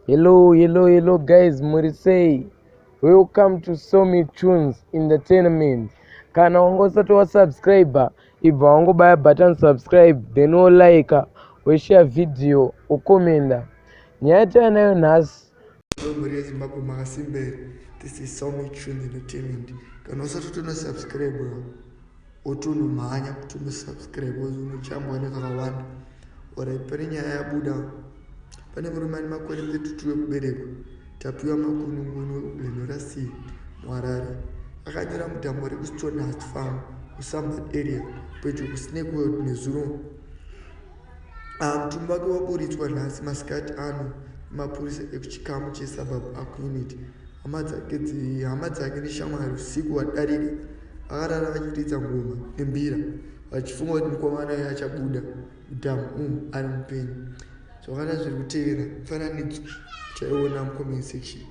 Hello, hello, hello guys, muri sei? Welcome to Somi Tunes Entertainment. Kana wanga usati wasubscribe, ibva wangobaya button subscribe, then wolike, woshare video, wokomenda. Nyaya yatinayo nhasi. Mhuri yeZimbabwe, makasimba here? This is Somi Tunes Entertainment. Kana usati utonosubscribe, otonomhanya kuti unosubscribe, unochambwa nezvakawanda. Alright, pane nyaya yabuda. Pane murume ane makore 32 ekuberekwa, Tapiwa Makunungunu, wekuGlen Norah C muHarare, akanyura mudhamu rekuStonehurst Farm kuSambad area pedyo kuSnake World nezuro. Mutumbi wake waburitswa nhasi masikati ano nemapurisa ekuchikamu cheSuburb Aqua Unit. Hama dzake neshamwari usiku hwadarika vakarara vachiridza ngoma nembira vachifunga kuti mukomana uyu achabuda mudhamu umu ari mupenyu. Zvakada zviri kutevera, mufananidzo chaiona mucomment section.